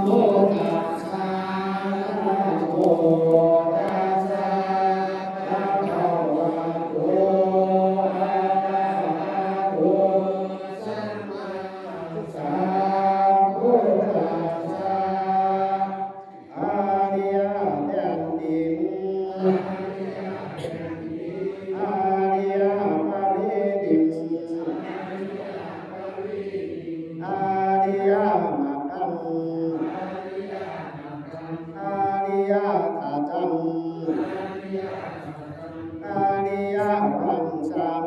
โมตัสสะ ภะคะวะโต อะระหะโต สัมมาสัมพุทธัสสะ ອາລິຍະແຜ່ນດິນ ອາລິຍະພະເວໜິງ ອາລິຍະມັກຂັງ ອາລິຍະສັດຈັງ ອາລິຍະວັງສັງ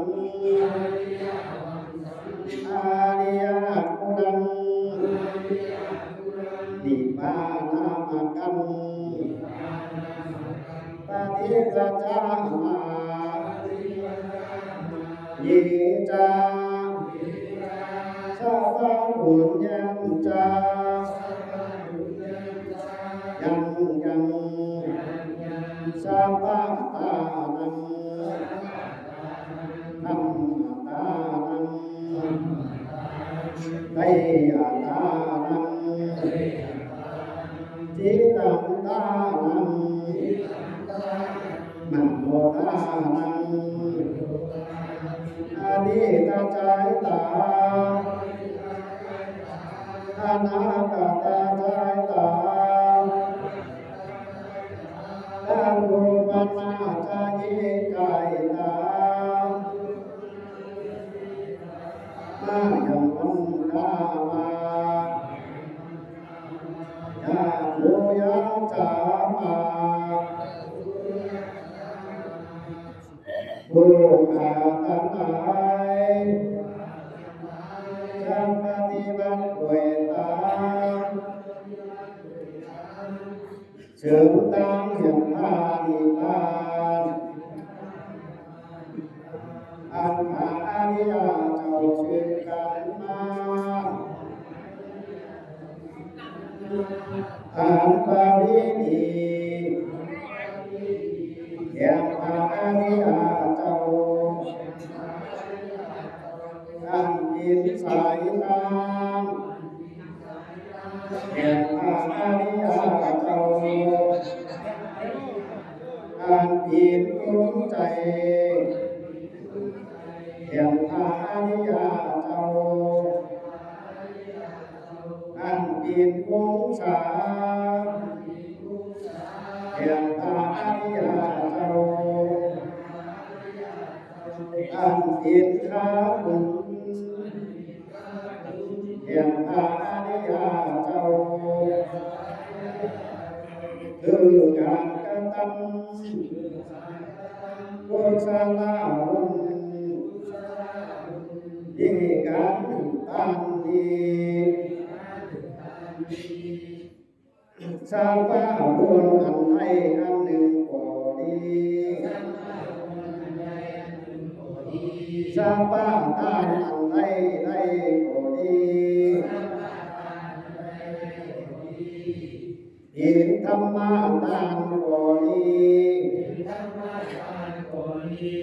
ອາລິຍະກຸລັງ ນິບບານາມັກຂັງ ປະຕິປັດຈາມາ ເຍຈາ ສັບພະປຸນຍັນຈາ ຍັງຍັງ ສັບພະທານັງ ທຳມະທານັງ ໄຕຍະທານັງ ຈິດຕັງທານັງ ມະໂນທານັງ ອະດີດຕະຈາຍຕາ ອະນາຄະຕະຈາຍຕາ ອະຮູປະນາຈາເຍຈາຍຕາ ມາຍັງວັນທາມາ ຍາໂທຍາຈາມາ ຜູ້ຂ້າທັງຫຼາຍ ຈະປະຕິບັດດ້ວຍຕາ ເສີມຕາມແຫ່ງພະນິບພານ ອັນພະອະລິຍະເຈົ້າເຊີນກັນມາ ຕາມປະເວນີ ແຫ່ງພະອະລິຍະເຈົ້າ ອັນເປັນສາຍທາງ ແຫ່ງພະອະລິຍະເຈົ້າ ອັນເປັນດວງໃຈ ແຫ່ງພະອະລິຍະເຈົ້າ ອັນເປັນວົງສາ ແຫ່ງພະອະລິຍະເຈົ້າ ອັນເປັນຂາບຸນ ແຫ່ງພະອະລິຍະເຈົ້າ ຄືການກະທຳກຸສະລະບຸນ ມີການປານດີ ສັບພະບຸນອັນໃດອັນໜຶ່ງກໍດີ ສັບພະທານອັນໃດໃດກໍດີ ເປັນທຳມະທານກໍດີ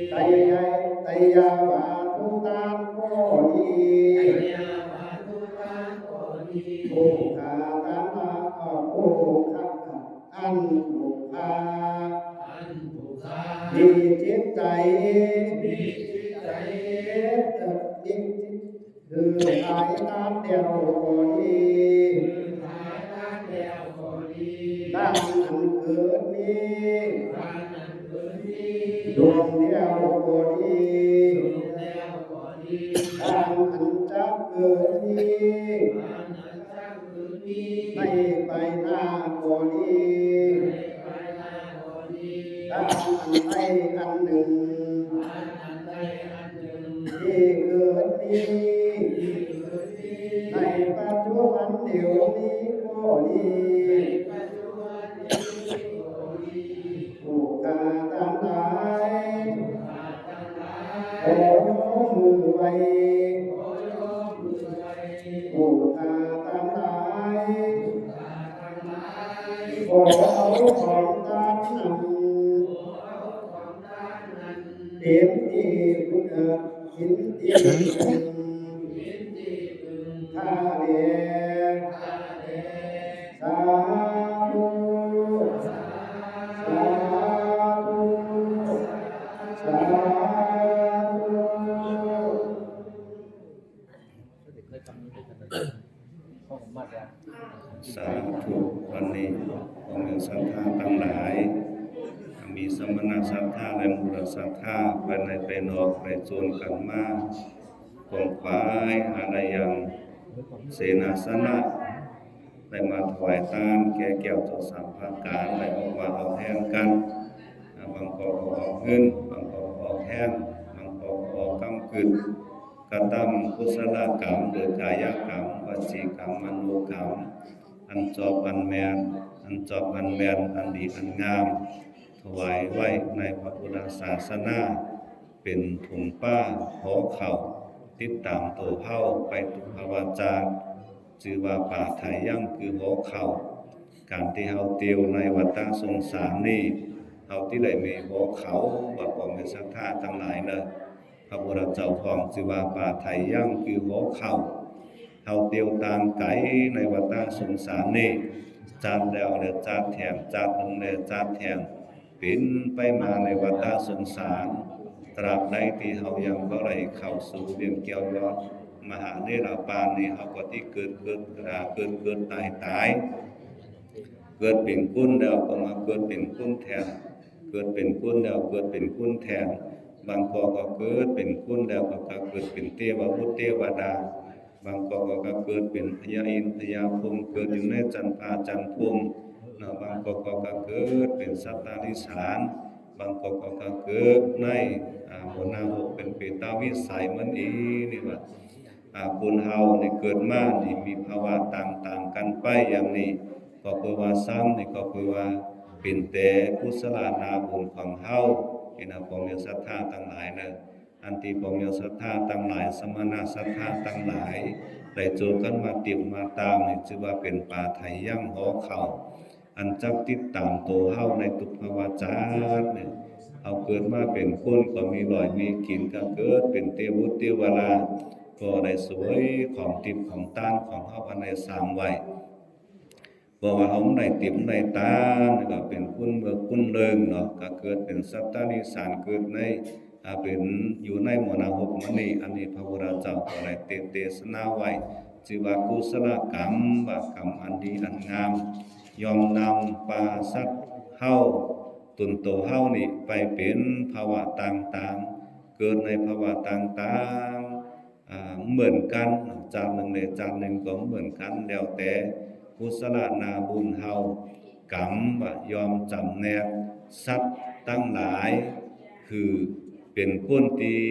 ໄຕຍະ ໄຕຍະວັດຖຸທານກໍດີ ຜູ້ຂ້າທັງຫຼາຍ ເອີ ຜູ້ຂ້າ ອັນຜູ້ຂ້າ ອັນຜູ້ຂ້າ ມີຈິດໃຈ ມີຈິດໃຈ ເອີ ມີຈິດ ຄືຂາຍທານແລ້ວກໍດີ ຄືຂາຍທານແລ້ວກໍດີ ທານອັນເກີດມີ ທານອັນເກີດມີ ລົງແລ້ວກໍດີ ລົງແລ້ວກໍດີ ທານອັນຈະເກີດມີ ທານອັນຈະ ໃນໄປໜ້າກໍດີ ຕາມອັນໃດອັນໜຶ່ງ ທີ່ເກີດມີ ໃນປັດຈຸບັນດຽວນີ້ກໍດີ ຜູ້ຂ້າທັງຫຼາຍ ຂໍຍົກມືໄຫວ້ ຜູ້ຂ້າທັງຫຼາຍ ຂໍເອົາຂອງທ່ານນັ້ນ ເປັນທີ່ເປັນທີ່ເພິ່ງ ຂ້າແດ່ ສາ ສາທຸ ວັນນີ້ ພວກແມ່ນສັດທາທັງຫຼາຍ ມີສະມະນະສັດທາ ແລະ ມຸດຕະສັດທາ ພາຍໃນພາຍນອກ ໄດ້ຊວນກັນມາ ຂວນຂວາຍ ຫາໄດ້ຢ່າງເສນາສະນະ ໄດ້ມາຖວາຍທານແກ່ແກ້ວເຈົ້າສາມປະການ ໄດ້ອອກວາອອກແຮງກັນ ບາງກໍອອກເງິນ ບາງກໍອອກແຮງ ບາງກໍອອກກຳກຶດ ກະທຳກຸສະລະກຳ ໂດຍກາຍະກຳ ວະຈີກຳ ມະໂນກຳ ອັນຈອບອັນແມ່ນ ອັນຈອບອັນແມ່ນ ອັນດີອັນງາມ ຖວາຍໄວ້ໃນພະພຸດທະສາສະໜາ ເປັນຖົງປ້າຫໍເຂົ້າ ຕິດຕາມໂຕເຮົາໄປທຸກພະວາຈາດ ຊື່ວ່າປາໄຖຍັງຄືຫໍເຂົ້າ. ການທີ່ເຮົາຕຽວໃນວັດຕະສົງສານນີ້ ເຮົາທີ່ໄດ້ມີຫໍເຂົ້າ ວ່າພໍ່ແມ່ສັດທາທັງຫຼາຍເນີ ພະພຸດທະເຈົ້າຂອງຊື່ວ່າປາໄຖຍັງຄືຫໍເຂົ້າ. ເຮົາຕຽວຕາງໄກໃນວັດຕະສົງສານນີ້ ຈາດແລ້ວແລະຈາດແຖມ ຈາດໜຶ່ງແລະຈາດແຖມ ປິ່ນໄປມາໃນວັດຕະສົງສານ ຕາບໃດທີ່ເຮົາຍັງບໍ່ໄດ້ເຂົ້າສູ່ວຽງແກ້ວຍອດມະຫານິລະບານນີ້ ເຮົາກໍທີ່ເກີດ ເກີດ ເກີດ ເກີດ ຕາຍ ຕາຍ ເກີດເປັນຄົນແລ້ວກໍມາເກີດເປັນຄົນແທນ ເກີດເປັນຄົນແລ້ວເກີດເປັນຄົນແທນ ບາງກໍ ກໍເກີດເປັນຄົນແລ້ວກໍ ກໍເກີດເປັນເທວະບຸດເທວະດາ ບາງກໍ ກໍເກີດເປັນພະຍາອິນພະຍາພົມ ເກີດຢູ່ໃນຈັນພະຈັນພົມເນາະ ບາງກໍ ກໍເກີດເປັນສັດຕະລິສານ ບາງກໍ ກໍເກີດໃນ ອາ ຫົວໜ້າຫົກເປັນເປຕາວິໄສມັນອີກນີ້ວ່າ ອາ ຄົນເຮົານີ້ເກີດມານີ້ມີພາວະຕ່າງໆກັນໄປຢ່າງນີ້ ກໍເພື່ອວ່າຊ້ຳນີ້ ກໍເພື່ອວ່າເປັນແຕ່ກຸສະລະນາບຸນຂອງເຮົາ ເຫັນນະ ພໍ່ແມ່ສັດທາທັງຫຼາຍເນີ ອັນທີ່ພໍ່ແມ່ສັດທາທັງຫຼາຍ ສະມະນະສັດທາທັງຫຼາຍ ໄດ້ໂຈກັນມາຕິດມາຕາມນີ້ ຊື່ວ່າເປັນປາໄຖຍັງຫໍເຂົ້າ ອັນຈັກຕິດຕາມໂຕເຮົາໃນທຸກພະວາຈາດນີ້ ເຮົາເກີດມາເປັນຄົນກໍມີຫຼອຍມີກິນ ກໍເກີດເປັນເທວະບຸດເທວະດາ ກໍໄດ້ສວຍຂອງທິບຂອງທານຂອງເຮົາອັນໄດ້ສ້າງໄວ້ ເພາະວ່າເຮົາໄດ້ຕິບໄດ້ຕານ ກໍເປັນຄຸນເມືອກຄຸນເລີງເນາະ ກໍເກີດເປັນສັດຕະລິສານ ເກີດໃນ ອາ ເປັນຢູ່ໃນມໍນາຫົກມະນີ ອັນນີ້ພະພຸດທະເຈົ້າກໍໄດ້ເທດ ເທດສະໜາໄວ້ ຊື່ວ່າກຸສະລະກຳ ວ່າກຳອັນດີອັນງາມ ຍ່ອມນຳພາສັດເຮົາ ຕົນໂຕເຮົານີ້ໄປເປັນພາວະຕ່າງໆ ເກີດໃນພາວະຕ່າງໆ ອ່າ ເໝືອນກັນ ຈາດໜຶ່ງແລະຈາດໜຶ່ງກໍເໝືອນກັນ ແລ້ວແຕ່ກຸສະລະນາບຸນເຮົາ ກຳວ່າຍ່ອມຈຳແນກສັດທັງຫຼາຍ ຄືເປັນຄົນທີ່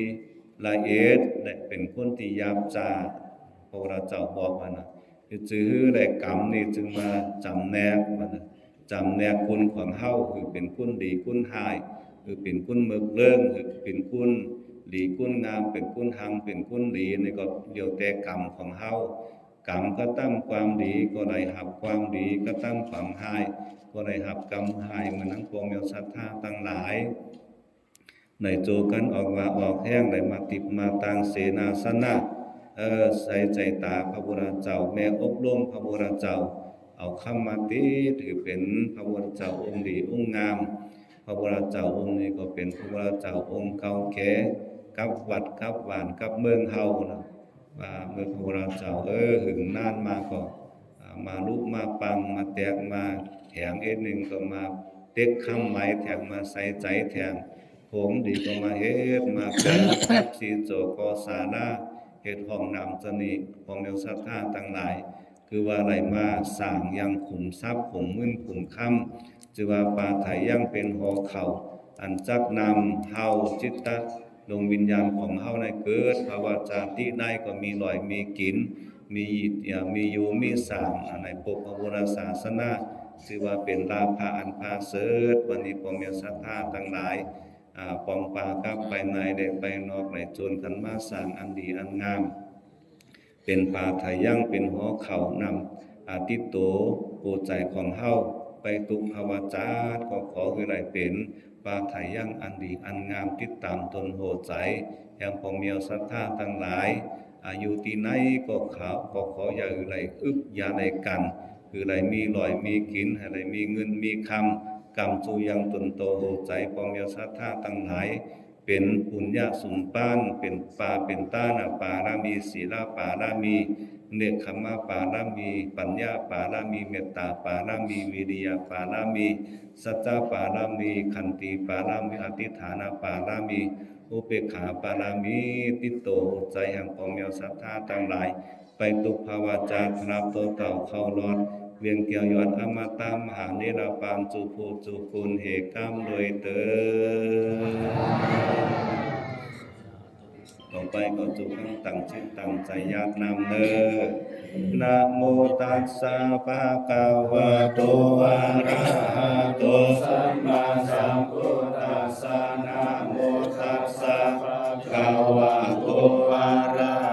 ລະອຽດ ແລະ ເປັນຄົນທີ່ຫຍາບຊ້າ ພະພຸດທະເຈົ້າບອກວ່ານະ ຈື່ແລະກຳນີ້ຈຶ່ງມາຈຳແນກວ່ານະ ຈຳແນກຄົນຂອງເຮົາ ຄືເປັນຄົນດີຄົນຮ້າຍ ຄືເປັນຄົນເມີກເລີງ ຄືເປັນຄົນດີຄົນງາມ ເປັນຄົນຮັ່ງ ເປັນຄົນດີ ນີ້ກໍແລ້ວແຕ່ກຳຂອງເຮົາ ກຳກະທຳຄວາມດີກໍໄດ້ຮັບຄວາມດີ ກະທຳຄວາມຮ້າຍກໍໄດ້ຮັບກຳຮ້າຍ ເໝືອນດັ່ງພວກແມ່ນສັດທາທັງຫຼາຍ ໄດ້ໂຈກັນອອກວາອອກແຮງ ໄດ້ມາຕິດມາຕາງເສນາສະນະ ເອີ ໃສ່ໃຈຕາພະພຸດທະເຈົ້າ ແມ່ອົບຮົມພະພຸດທະເຈົ້າ ເອົາຄຳມາຕິດ ຖືເປັນພະພຸດທະເຈົ້າອົງດີອົງງາມ ພະພຸດທະເຈົ້າອົງນີ້ກໍເປັນພະພຸດທະເຈົ້າອົງເກົ່າແກ່ ກັບວັດກັບວານກັບເມືອງເຮົານະ ວ່າເມື່ອພະພຸດທະເຈົ້າ ເອີ ຫຶງນານມາກໍ ອາ ມາລຸມາປັງ ມາແຕກມາແຫງ ເອັດໜຶ່ງກໍມາເຕັກຄຳໄໝແທງ ມາໃສ່ໃຈແທງ ຜົມດີກໍມາເຮັດມາແປງ ຈັກສີໂຈກໍສາລາ ເຮັດຫ້ອງນ້ຳຈະນີ້ ພວກແມ່ນສັດທາທັງຫຼາຍ ຄືວ່າໄດ້ມາສ້າງຢ່າງຂຸມຊັບ ຂຸມເງິນຂຸມຄຳ ຊື່ວ່າປາໄຖຍັງເປັນຫໍເຂົ້າ ອັນຈັກນຳເຮົາ ຈິດຕະ ດວງວິນຍານຂອງເຮົາໃນເກີດພະວະຊາດໃດກໍມີຫຼອຍມີກິນ ມີ ມີຢູ່ມີສາງ ໃນພົບພະພຸດທະສາສະໜາ ຊື່ວ່າເປັນລາພະອັນປະເສີດ. ບັດນີ້ພໍ່ແມ່ສັດທາທັງຫຼາຍ ອາ ປ່ອງປາກັບໄປໃນ ແລະ ໄປນອກ ໄດ້ໂຈນກັນມາສ້າງອັນດີອັນງາມ ເປັນປາໄຖຍັງ ເປັນຫໍເຂົ້າ ນຳ ອາ ຕິດໂຕຫົວໃຈຂອງເຮົາໄປທຸກພະວະຊາດ ກໍຂໍໃຫ້ໄດ້ເປັນປາໄຖຍັງອັນດີອັນງາມ ຕິດຕາມຕົ້ນຫົວໃຈແຫ່ງພໍ່ແມ່ສັດທາທັງຫຼາຍ ອາ ຢູ່ທີ່ໃດກໍຂາ ກໍຂໍຢ່າໃຫ້ໄດ້ອຶດ ຢ່າໄດ້ກັ້ນ ໃຫ້ໄດ້ມີຫຼອຍມີກິນ ໃຫ້ໄດ້ມີເງິນມີຄຳ ກຳສູ່ຍັງຕົ້ນໂຕຫົວໃຈພໍ່ແມ່ສັດທາທັງຫຼາຍ ເປັນປຸນຍະສົມປານ ເປັນປາ ເປັນທານະປາລະມີ ສີລະປາລະມີ ເນກຂະມະປາລະມີ ປັນຍາປາລະມີ ເມດຕາປາລະມີ ວິລິຍະປາລະມີ ສັດຈະປາລະມີ ຂັນຕິປາລະມີ ອະທິຖານະປາລະມີ ອຸເບກຂາປາລະມີ ຕິດໂຕໃຈແຫ່ງພໍ່ແມ່ສັດທາທັງຫຼາຍ ໄປຕຸພາວາຈາ ທັນຮັບໂຕເຕົ້າເຂົ້າລອດ ວຽງແກ້ວຍອດອະມະຕະ ມະຫານິລະປານ ສູ່ຜູ້ສູ່ຄົນເຮກຳດ້ວຍເຕີນ. ຕໍ່ໄປກໍສູ່ທັງຕັ້ງຈິດຕັ້ງໃຈຢາດນ້ຳເດີ. ນະໂມຕັດສະ ພະຄະວະໂຕ ອະລະຫະໂຕ ສຳມາສຳພຸດທັດສະ. ນະໂມຕັດສະ ພະຄະວະໂຕ ອະລະ